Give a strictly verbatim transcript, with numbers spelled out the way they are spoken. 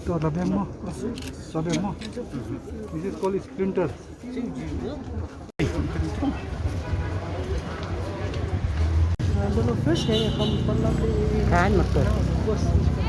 To, da biang mo. Da biang mo. This is called splinter. Kan, betul.